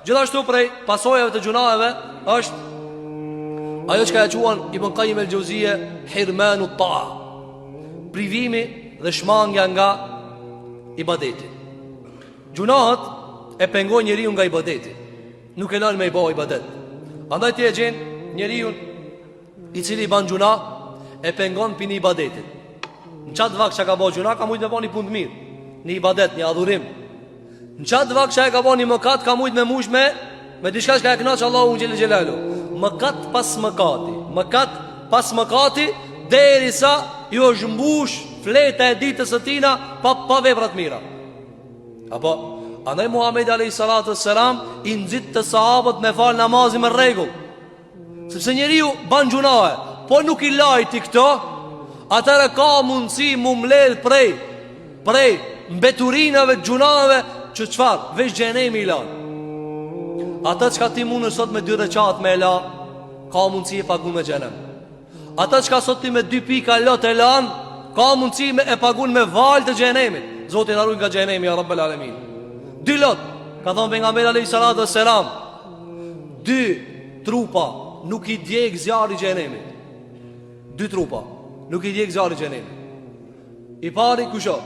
Gjithashtu prej pasojave të gjunaheve është ajo çka e quan Ibn Kajim el Xheuzije hirmanu taa. Privimi dhe shmangja nga ibadeti. Gjunahet e pengojnë njeriun nga ibadeti. Nuk e lanë me i bo ibadet. Andaj ti e gjen njeriun i cili i ban gjunah e pengon pi një ibadetit. Në qatë vakt që ka bo gjunah, ka mujtë me bo një punë të mirë, një ibadet, një adhurim. Në qatë vakt që e ka bo një mëkat, ka mujtë me mush me, me diçka që e knaq Allahun xhele xhelaluhu. Mëkat pas mëkati, mëkat pas mëkati, derisa ju është mbush fleta e ditës së tina pa, pa vepra të mira. Apo, andaj Muhammed a.s. i nxitte sahabët me falë namazin me rregull. Sepse njeriu ban gjunahe, po nuk i lajti këto, atëherë ka mundësi mu mledh prej, prej mbeturinave gjunaheve që çfarë, veç xhehenemi i lan. Ata çka ti mundesh sot me dy reqat me e la, ka mundësi e pagun me xhehenem. Ata çka sot ti me dy pika lot e lan, ka mundësi me e pagun me valë të xhehenemit. Zoti na ruaj nga xhehenemi ja Rabbel Alemin. Dy lot, ka thonë pejgamberi alayhi salatu wassalam. Dy trupa nuk i djeg zjarri i xhehenemit. Dy trupa nuk i djeg zjarri i xhehenemit. I pari kush o?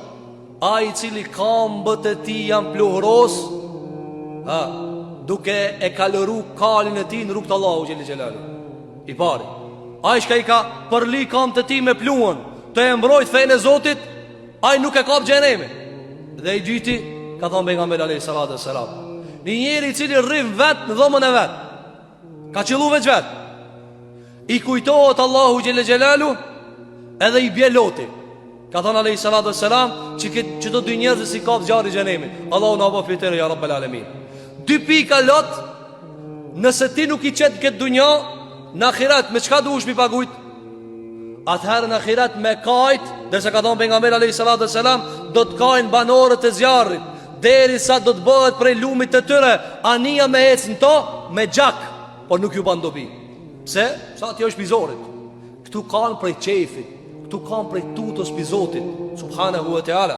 Ai i cili kambët e tij janë pluhros, ha, duke e kalëru kalin e tij në rrugë të Allahut xhele xhelaluhu. I pari. Ai çka i ka përli kambët e tij me pluhun, tu e mbrojt fenë e Zotit, ai nuk e kap xhehenemi. Dhe i dyti, ka thonë pejgamberi alayhi salatu wassalam, një njeri i cili rrin vet në dhomën e vet. Ka qëllu veç vet. I kujtohet Allahu xhele xhelaluhu edhe i bje loti. Ka thonë alayhi salatu wassalam që këtë qëto dy njerëz s'i kap zjarri i xhehenemit. Allahu na bëftë prej tyre ja rabbel alemin. Dy pika lot nëse ti nuk i qet këtë dunja në ahiret me çka duhesh mi pagujt? Atëherë në ahiret me kajt, derisa ka thonë pejgamberi alayhi salatu wassalam, do të kajnë banorët e zjarrit derisa do të bëhet prej lumit të tyre anija me ecë në to me gjak, por nuk ju ban dobi. Pse? Se atje është pi zorit. Këtu kanë prej qejfit, këtu kanë prej tutës pi Zotit, subhanahu wa taala.